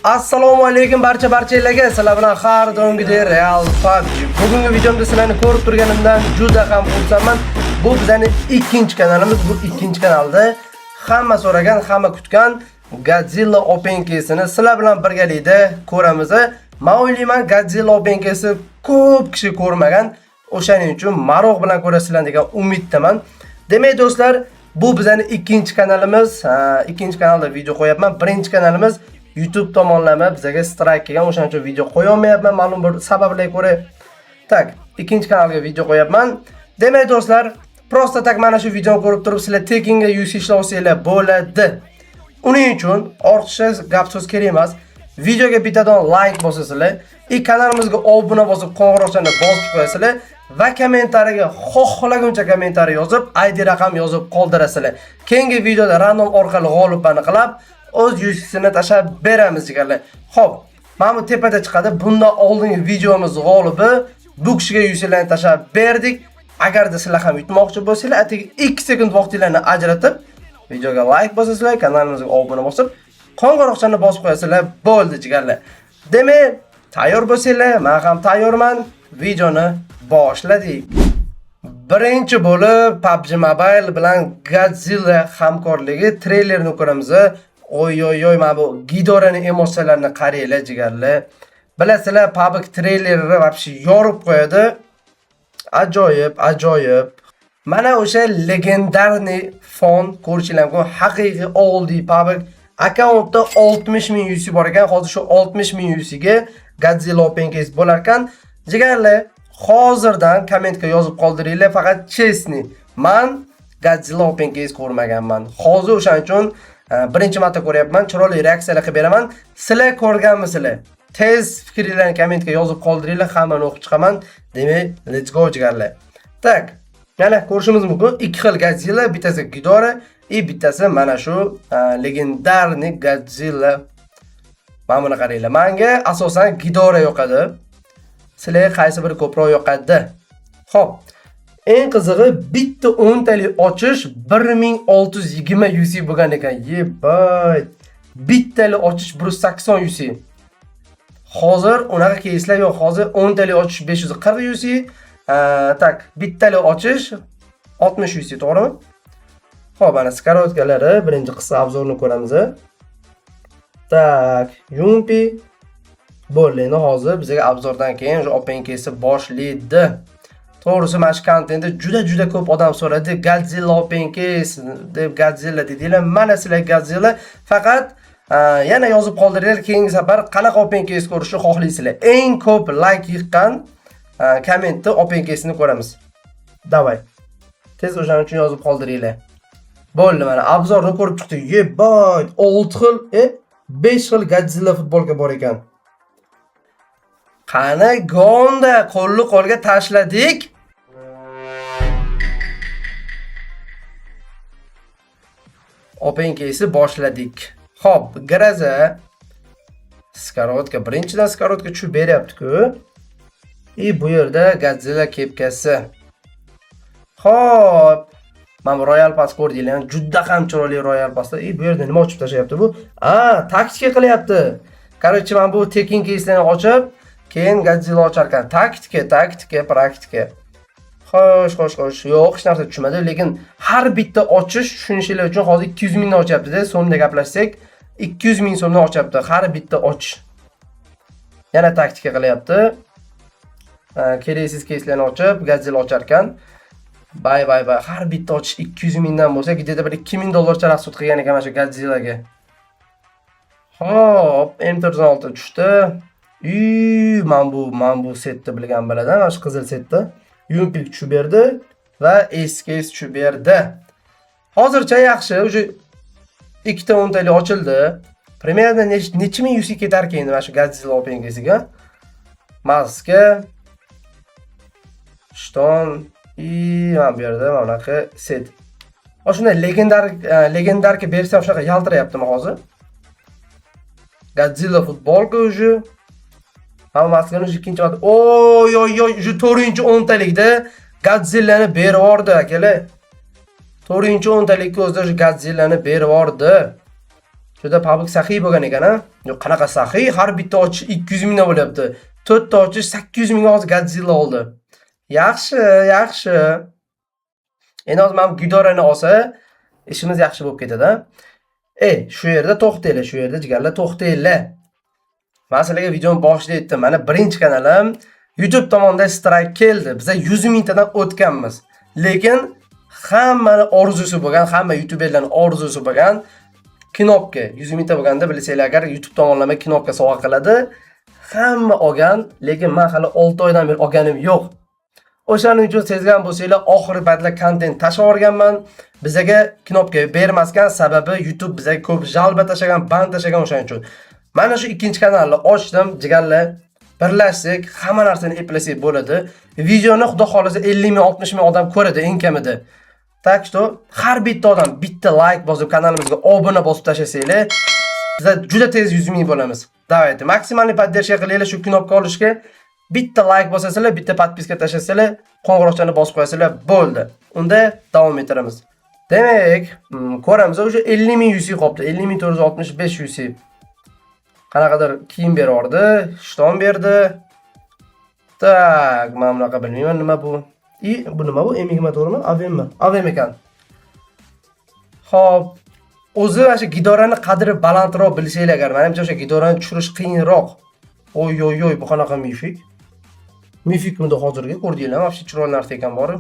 Assalomu alaykum barchalarga. Sizlar bilan har doimgidek Real PUBG. Bugungi videomda sizlarni ko'rib turganimdan juda ham xursandman. Bu bizning ikkinchi kanalimiz. Bu ikkinchi kanalda hamma so'ragan, hamma kutgan Godzilla Open Case'ini sizlar bilan birgalikda ko'ramiz. Men o'ylayman, Godzilla Open Case'i ko'p kishi ko'rmagan. O'shaning uchun maroq bilan ko'rasizlar degan umiddaman. Demak do'stlar, bu bizning ikkinchi kanalimiz. Ha, ikkinchi kanalda video qo'yapman. Birinchi kanalimiz YouTube tomonlama bizga strike kelgan, o'shaning uchun video qo'ya olmayapman ma'lum bir sabablarga ko'ra. Так, ikkinchi kanalga video qo'yapman. Demak do'stlar, просто так mana shu videoni ko'rib turib sizlar tekinga UC ishlasanglar bo'ladi. Uning uchun ortiqcha gap so'z kerak emas. Videoga bittadan like bosasizlar, и kanalimizga obuna bosib, qo'ng'iroqchani bosib qo'yasizlar va kommentariyaga xohlaguncha kommentariy yozib, ID raqam yozib qoldirasizlar. Keyingi videoda random orqali g'olib aniqlab, o'z UC'sini tashlab beramiz, jigarlar. Xo'p, mana bu tepada chiqadi. Bundan oldingi videomiz g'olibi bu kishiga UC'larni tashlab berdik. Agarda sizlar ham yutmoqchi bo'lsanglar, atigi 2 sekund vaqtinglarni ajratib, videoga like bosasizlar, kanalimizga obuna bosib, qo'ng'iroqchani bosib qo'yasizlar, bo'ldi, jigarlar. Demak, tayyor bo'lsanglar, men ham tayyorman. Videoni boshladik. Birinchi bo'lib PUBG Mobile bilan Godzilla hamkorligi treylerini ko'ramiz. Oy oy oy, mana bu Gidorani emotsiyalarini qaranglar, jigarlar. Bilasizlar, PUBG treylerini вообще yorib qo'yadi. Ajoyib, ajoyib. Mana o'sha легендарный fon ko'rishinglar mumkin. Haqiqiy oldi PUBG akkauntda 60 ming UC bor ekan. Hozir shu 60 ming UC ga Godzilla Open Case bo'lar ekan. Jigarlar, hozirdan kommentga yozib qoldiringlar, faqat честный. Man Godzilla Open Case ko'rmaganman. Hozir o'shaning uchun birinchi marta ko'ryapman. Chiroyli reaksiyalar qilib beraman. Sizlar ko'rganmisizlar? Tez fikringlarni kommentga yozib qoldiringlar, hammani o'qib chiqaman. Demak, let's go, jigarlar. Так, yana ko'rishimiz mumkin. Ikki xil Godzilla, bittasi Ghidorah и bittasi mana shu легендарный Godzilla. Mana buni qaranglar. Menga asosan Ghidorah yoqadi. Sizlarga qaysi biri ko'proq yoqadi? Xo'p. Eng qizig'i, bitta o'ntalik ochish 1620 UC bo'lgan ekan. Ебать. Bittalik ochish 180 UC. Hozir unaqa keyslar yo'q. Hozir 10 talik ochish 540 UC. Так, bittalik ochish 60 UC, to'g'rimi? Xo'p, mana сковородка lari, birinchi qisqa обзор ni ko'ramiz. Так, Yumpi bo'ldi. Endi hozir bizga обзор dan keyin o'sha open case boshlaydi. To'g'risi, mana shu kontentni juda juda ko'p odam so'radi. Godzilla open case deb, Godzilla dedinglar. Mana sizlar Godzilla. Faqat yana yozib qoldiringlar, keyingi safar qanaqa open case ko'rishni xohlaysizlar. Eng ko'p like yiqqan kommentni open case'ini ko'ramiz. Давай. Tez o'shaning uchun yozib qoldiringlar. Bo'ldi, mana обзор ni ko'rib chiqdik. Ебать, 6 xil, 5 xil Godzilla futbolka bor ekan. Qani gonda qo'lni qo'lga tashladik. Open case'i boshladik. Xo'p, Гроза сковородка, birinchidan сковородка tushib beryapti-ku. И bu yerda Godzilla kepkasi. Xo'p, mana bu Royal Pass ko'rdinglar, juda ham chiroyli Royal Passlar. И bu yerda nima ochib tashlayapti bu? A, taktika qilyapti. Короче, mana bu tekin keyslarni ochib, keyin Godzilla ochar ekan. Taktika, taktika, praktika. Xo'sh, xo'sh, xo'sh. Yo'q, hech narsa tushmadi, lekin har bitta ochish, tushunishinglar uchun, hozir 200 mingdan ochyapti-da, so'mda gaplashsak, 200 ming so'mdan ochyapti har bitta ochish. Yana taktika qilyapti. Keraksiz keyslarni ochib, Godzilla ochar ekan. Bay bay bay, har bitta ochish 200 mingdan bo'lsa, где-то bir 2000 dollarcha расход qilgan ekan mana shu Godzillaga. Xo'p, M416 tushdi. Uy, mana bu setni bilgan biladi, mana shu qizil setni. Yumpik tushib berdi va SKS tushib berdi. Hozircha yaxshi, уже ikkita o'ntalik ochildi. Примерно necha ming UC ketarkan endi mana shu Godzilla Open case'iga? Maska, shton и mana bu yerda mana bunaqa set. Shunday легендарка bersam shunaqa yaltirayaptimi hozir? Godzilla futbolka уже. Hamma maskani уже ikkinchi marta. Oy oy oy, уже to'rtinchi o'ntalikda Godzillani berib yubordi, akalar. To'rtinchi o'ntalikka o'zida уже Godzillani berib yubordi. Juda PUBG saxiy bo'lgan ekan, a? Yo'q, qanaqa saxiy? Har bitta ochish 200 mingdan bo'lyapti. 4 ta ochish 800 mingga hozir Godzilla oldi. Yaxshi, yaxshi. Endi hozir mana bu Gidorani olsa, ishimiz yaxshi bo'lib ketadi. Shu yerda to'xtanglar, shu yerda jigarlar to'xtanglar. Men sizlarga videoni boshida aytdim. Mana birinchi kanalim YouTube tomonda strike keldi. Biz 100 mingtadan o'tganmiz. Lekin hammani orzusi bo'lgan, hamma youtuberlarning orzusi bo'lgan knopka 100 mingta bo'lganda bilsanglar agar YouTube tomonlama knopka sovg'a qiladi. Hamma olgan, lekin men hali 6 oydan beri olganim yo'q. O'shaning uchun sezgan bo'lsanglar, oxirgi paytlar kontent tashlab yuborganman. Bizaga knopka bermasgan sababi YouTube bizaga ko'p жалоба tashlagan, ban tashlagan o'shaning uchun. Mana shu ikkinchi kanalni ochdim, jigarlar. Birlashsak, hamma narsani eplasak bo'ladi. Videoni xudo xolasa 50 ming, 60 ming odam ko'radi eng kamida. Так что har bitta odam bitta like bosib kanalimizga obuna bosib tashlasanglar, biz juda tez 100 ming bo'lamiz. Давайте, максимальный поддержка qilinglar shu knopka olishga. Bitta like bosasizlar, bitta подписка tashlasanglar, qo'ng'iroqchani bosib qo'yasizlar, bo'ldi. Unda davom ettiramiz. Demak, ko'ramiz, o'sha 50 ming UC qolibdi, 50 465 UC. Qanaqadir kiyim berordi, ishton berdi. Так, men bunaqa bilmayman nima bu. И bu nima bu? M24mi? AVMmi? AVM ekan. Xo'p, o'zi mana shu Gidorani qadri balandroq bilsanglar agar, menimcha o'sha Gidorani tushirish qiyinroq. Oy oy oy, bu qanaqa мифик? Мифик midi hozirgi ko'rdinglarmi? Вообще chiroyli narsa ekan bori.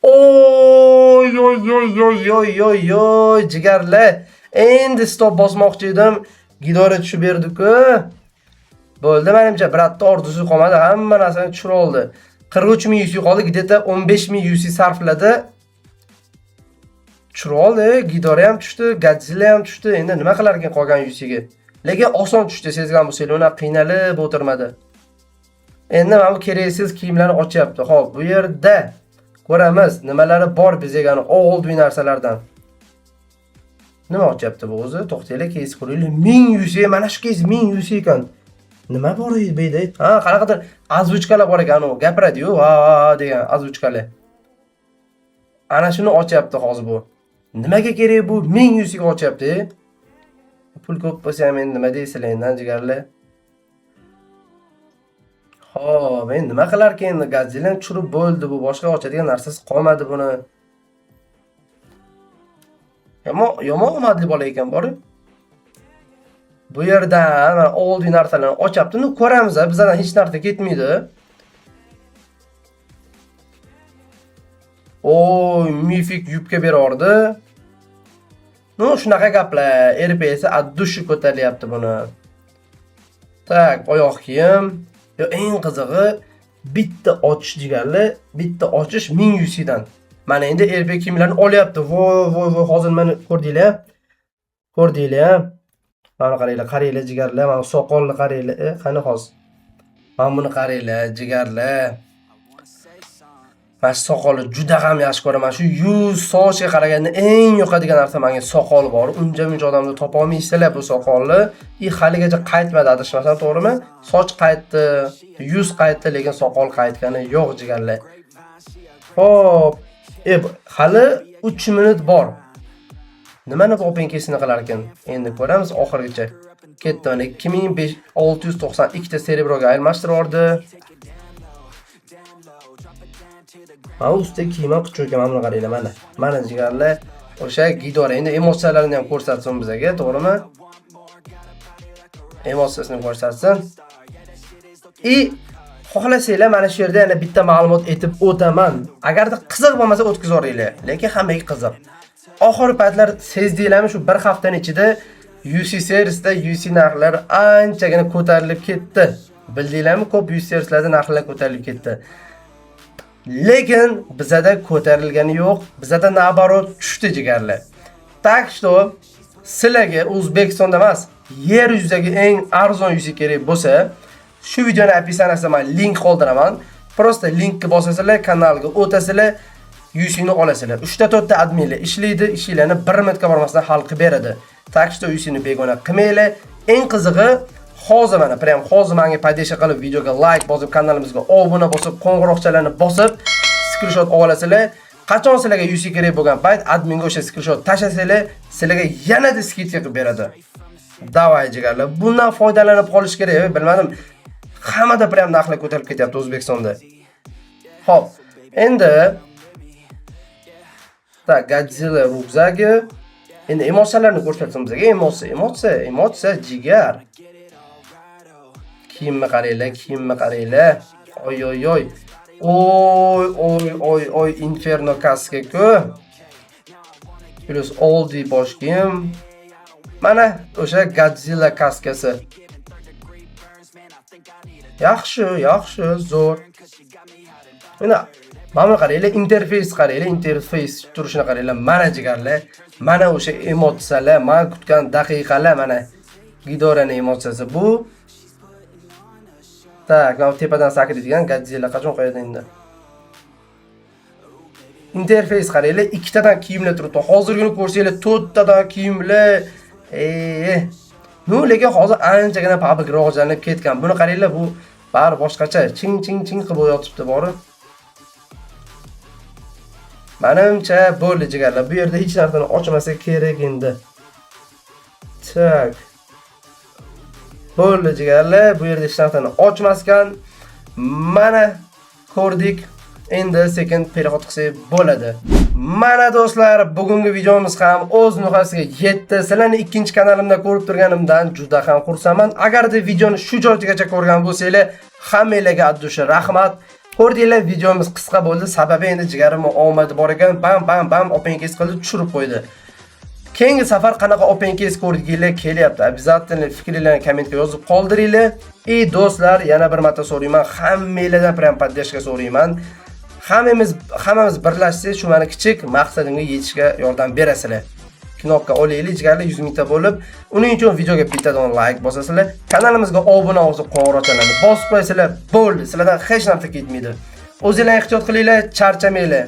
Oy oy oy oy oy oy oy, jigarlar. Endi stop bosmoqchi edim. Gidora tushib berdi-ku. Bo'ldi, menimcha брат ta orzusi qolmadi, hamma narsani tushirib oldi. 43 ming UC qoldi, где-то 15 ming UC sarfladi. Tushirib oldi, Gidora ham tushdi, Godzilla ham tushdi. Endi nima qilar ekan qolgan UCga? Lekin oson tushdi, sezgan bo'lsanglar, unaqa qiynalib o'tirmadi. Endi mana bu keraksiz kiyimlarni ochyapti. Xo'p, bu yerda ko'ramiz nimalari bor bizga oldiy narsalardan. Nima ochyapti bu o'zi? To'xtanglar, кейс ko'raylik. 1000 UC, mana shu кейс 1000 UC ekan. Nima bor edi bu yerda? Ha, qanaqadir озвучка lar bor ekan, u gapiradi-yu, ha ha degan озвучка lar. Ana shuni ochyapti hozir bu. Nimaga kerak bu? 1000 UC ga ochyapti. Pul ko'p bo'lsa ham endi nima deysizlar endi, jigarlar? Xo'p, endi nima qilarkan endi? Godzilla tushirib bo'ldi bu, boshqa ochadigan narsasi qolmadi buni. Yomon, yomon omadli bola ekan bori. Bu yerdan mana oldiy narsalarni ochyapti. Ну, ko'ramiz, bizdan hech narsa ketmaydi. Oy, мифик yubka berordi. Ну, shunaqa gaplar. RPS от души ko'tarilyapti buni. Так, oyoq kiyim. Yo, eng qizig'i bitta ochish jigarli, bitta ochish 1000 UC dan. Mana endi RP kiyimlarni olyapti. Voy, voy, voy, hozir mana ko'rdinglar? Ko'rdinglar? Mana qaranglar, qaranglar jigarlar, mana soqolni qaranglar. Qani hozir? Mana buni qaranglar, jigarlar. Mana shu soqolni juda ham yaxshi ko'raman. Shu yuz, sochga qaraganda eng yoqadigan narsa menga soqol bor. Uncha muncha odamda topa olmaysizlar bu soqolni. И haligacha qaytmadi adashmasam, to'g'rimi? Soch qaytdi, yuz qaytdi, lekin soqol qaytgani yo'q jigarlar. Xo'p, hali 3 minut bor. Nimani bu open case'ini qilar ekan? Endi ko'ramiz oxirigacha. Ketdi mana 2692 ta серебро ga almashtirib yubordi. Mana ustidagi kiyim ham qichib ekan, mana buni qaranglar, mana. Mana jigarlar, o'sha Gidora endi emotsiyalarini ham ko'rsatsin bizga, to'g'rimi? Emotsiyasini ko'rsatsin. И xohlasanglar mana shu yerda yana bitta ma'lumot aytib o'taman. Agarda qiziq bo'lmasa o'tkazoringlar, lekin hammaga qiziq. Oxirgi paytlar sezdinglarmi, shu bir haftaning ichida UC servisda UC narxlari anchagina ko'tarilib ketdi. Bildinglarmi, ko'p UC servislarda narxlar ko'tarilib ketdi. Lekin bizada ko'tarilgani yo'q, bizada наоборот tushdi jigarlar. Так что sizlarga O'zbekistonda emas, yer yuzidagi eng arzon UC kerak bo'lsa, shu videoni описание sida men link qoldiraman. Просто linkka bosasizlar, kanalga o'tasizlar, UC ni olasizlar. 3 ta 4 ta adminlar ishlaydi, ishinglarni 1 minutga bormasdan hal qilib beradi. Так что UC ni begona qilmanglar. Eng qizig'i hozir mana prям hozir menga поддержка qilib videoga like bosib, kanalimizga obuna bosib, qo'ng'iroqchalarni bosib, skrinshot olasizlar. Qachon sizlarga UC kerak bo'lgan payt adminga o'sha skrinshot tashlasanglar, sizlarga yanada скидка qilib beradi. Давай, jigarlar, bundan foydalanib qolish kerak, bilmadim. Hammada prям narxlar ko'tarilib ketyapti O'zbekistonda. Xo'p, endi так, Godzilla rukzagi. Endi emotsiyalarni ko'rsatsin bizga. Emotsiya, emotsiya, emotsiya, jigar. Kiyimni qaranglar, kiyimni qaranglar. Oy oy oy. Oy oy oy oy, Inferno kaska-ku. Плюс Oldi bosh kiyim. Mana o'sha Godzilla kaskasi. Yaxshi, yaxshi, zo'r. Endi mana buni qaranglar, interfeys qaranglar, interfeys turishini qaranglar. Mana, jigarlar, mana o'sha emotsiyalar, man kutgan daqiqalar mana. Gidorani emotsiyasi bu. Так, mana tepadan sakraydigan Godzilla qachon qo'yadi endi? Interfeys qaranglar, ikkitadan kiyimlar turibdi. Hozirgini ko'rsanglar, to'rttadan kiyimlar. Ну, lekin hozir anchagina PUBG rivojlanib ketgan. Buni qaranglar, bu bari boshqacha, ching ching ching qilib yotibdi bori. Manimcha bo'ldi, jigarlar. Bu yerda hech narsani ochmasa kerak endi. Так. Bo'ldi, jigarlar, bu yerda hech narsani ochmaskan. Mana ko'rdik. Endi sekin переход qilsak bo'ladi. Mana, do'stlar, bugungi videomiz ham o'z nihoyasiga yetdi. Sizlarni ikkinchi kanalimda ko'rib turganimdan juda ham xursandman. Agarda videoni shu joygacha ko'rgan bo'lsanglar, hammanglarga от души rahmat. Ko'rdinglar, videomiz qisqa bo'ldi. Sababi endi jigarimni omadi bor ekan, bam bam bam open case qilib tushirib qo'ydi. Keyingi safar qanaqa open case ko'rginglar kelyapti? Обязательно fikringlarni kommentga yozib qoldiringlar. И do'stlar, yana bir marta so'rayman, hammanglardan prям поддержка so'rayman. Hammamiz birlashsak, shu mani kichik maqsadimga yetishga yordam berasizlar. Knopka olaylik, jigarlar, 100 mingta bo'lib. Uning uchun videoga bittadan like bosasizlar, kanalimizga obuna bo'lib, qo'ng'iroqchalarni bosib qo'yasizlar. Bo'ldi. Sizlardan hech narsa ketmaydi. O'zinglar ehtiyot qilinglar, charchamanglar.